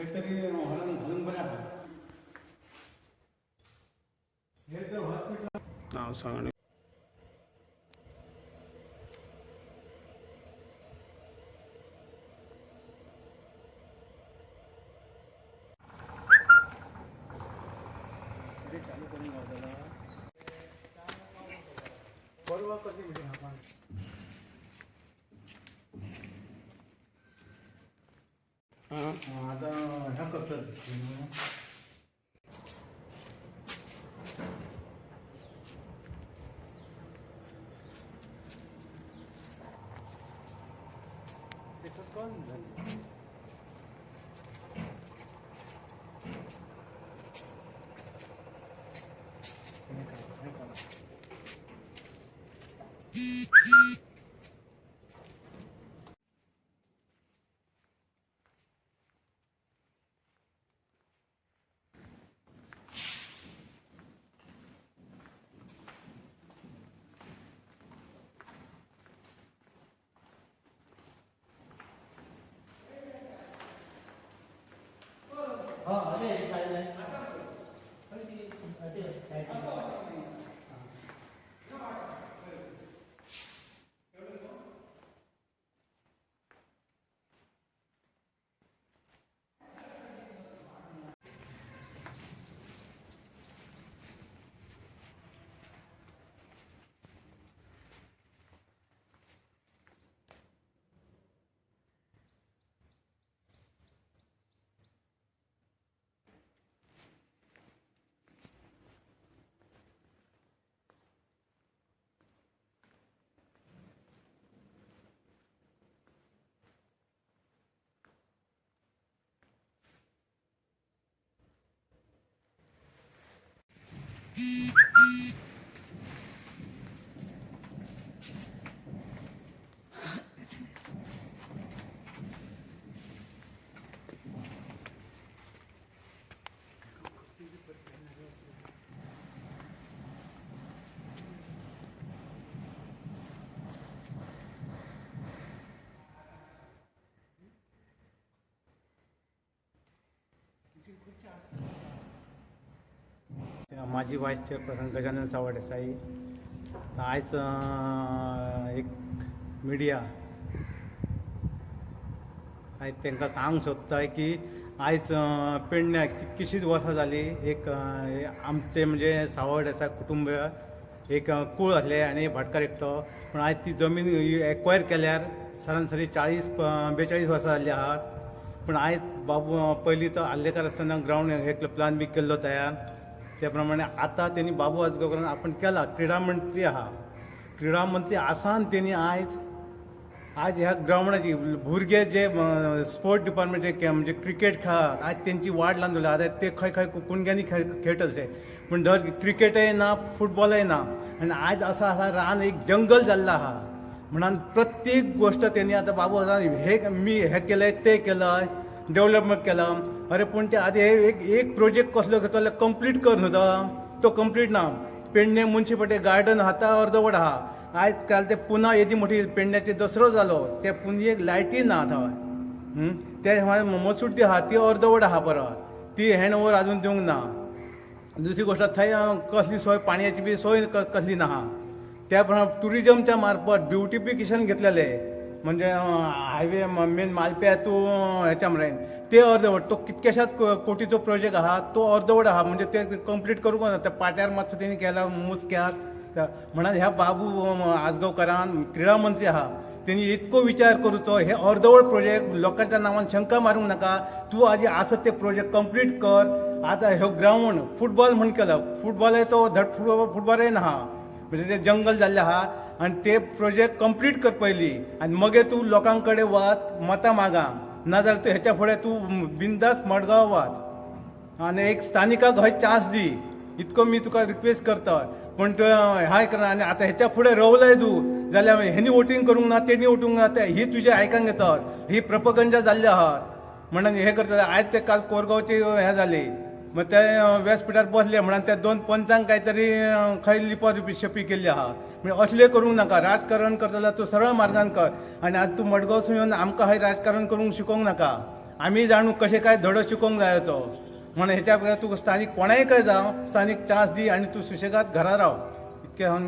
खंय तरी हॉलान घालून बरें आहा. हे तर हॉस्पिटल. नांव सांग आनी चालू करून गावताला परवा कसली मिटींग आपण. हां. आता ह्या करतात दिसते न्हू. तेका कळना जालें. हें काड, हें काड. माजी वायस चेअरपर्सन गजानन सावड देसाई. आयज एक मिडिया आयज तांकां सांगूंक सोदता की आयज पेडण्या कितकीशींच वर्सां जालीं एक आमचें म्हणजे सावड देसाय कुटुंब एक कूळ आसलें आनी भाटकार एकटो. पूण आयज ती जमीन एक्वायर केल्यार सरासरी 40-42 वर्सां जाल्लीं आहात. पूण आयज बाबू पयलीं तो आर्लेकार आसतना ग्रावंड एक प्लान बी केल्लो तयार, त्या प्रमाणे आतां तेणी बाबू आजगांवकारान आपण केला क्रिडा मंत्री आहा. क्रिडा मंत्री आसान तेणी आयज आज ह्या ग्रावंडाची भुरगे जे स्पोर्ट डिपार्टमेंट म्हणजे क्रिकेट खेळात आज तेंची वाट लावन दवरल्या. आतां ते खंय खंय कुणग्यांनी खेळटले पूण धर क्रिकेटय ना फुटबॉलय ना. आनी आयज असो आसा रान एक जंगल जाल्लो आहा. म्हणून प्रत्येक गोश्ट तेणी आतां बाबू आसा हे मी हें केलें तें केलं डेवलपमेंट केलं. अरे पूण ते आदी हे एक एक प्रोजेक्ट कसलो घेतलो जाल्यार कंप्लीट कर न्हू तो कंप्लीट ना. पेडणे मुन्सिपालिटी गार्डन आहा तो अर्दवट आहा. आयज काल ते पुना येदी मोठी पेडण्याची दसरो जालो ते पुनयेक लायटी ना थंय. ते मसुड्डी आहा ती अर्दवट आहा परत ती हँड ओवर आजून दिवंक ना. दुसरी गोश्ट थंय कसली सोय पाणयाची बी सोय कसली ना आहा. त्या प्रमाणे ट्युरिजमच्या मार्फत ब्युटिफिकेशन घेतलेले म्हणजे हायवे मेन मालप्या टू हेच्या मेरेन ते अर्दवट तो कितक्याशाच कोटीचो प्रोजेक्ट आहा तो अर्दवट आहा. म्हणजे ते कंप्लीट करूंक ना त्या पाट्यार मातसो तेणी केला मुजक्याक. म्हणून ह्या बाबू आजगांवकारान क्रिडा मंत्री आहा तेणी इतको विचार करूचो हे अर्दवट प्रोजेक्ट लोकांच्या नांवान शंका मारूंक नाका. तूं आजी आसत ते प्रोजेक्ट कंप्लीट कर. आतां ह्यो ग्रावंड फुटबॉल म्हण केला फुटबॉलय तो धड फुटबॉलय ना आहा म्हणजे ते जंगल जाल्लें आहा. आनी ते प्रोजेक्ट कंप्लीट कर पयलीं आनी मगीर तूं लोकां कडेन वच मतां मागा, नाजाल्यार तूं हेच्या फुडें तूं बिंदास मडगांव वच आनी एक स्थानिकाक हय चान्स दी. इतको मी तुका रिक्वेस्ट करता. पूण तूं हाय करना आनी आतां हेच्या फुडें रवलय तूं जाल्यार हेणी वोटींग करूंक ना तेणी वोटींग ना ते ही तुजें आयकूंक येतात ही प्रपगंडा जाल्ली आहात म्हणून हें करता. आयज ते काल कोरगांवची हें जाली मग ते व्यासपिठार बसले म्हणून त्या दोन पंचांक काय तरी खंय लिपा शपी केल्ली आहा. म्हणजे असलें करूंक नाका. राजकारण करता जाल्यार तूं सरळ मार्गान कर आनी आज तूं मडगांवसून येवन आमकां हय राजकारण करूंक शिकोवंक नाका. आमी जाणू कशें काय धडो शिकोवंक जाय तो. म्हण हेच्या बगैर तुका स्थानीक कोणाय कडेन जावं स्थानीक चान्स दी आनी तूं सुशेगाद घरा राव. इतकें हांव.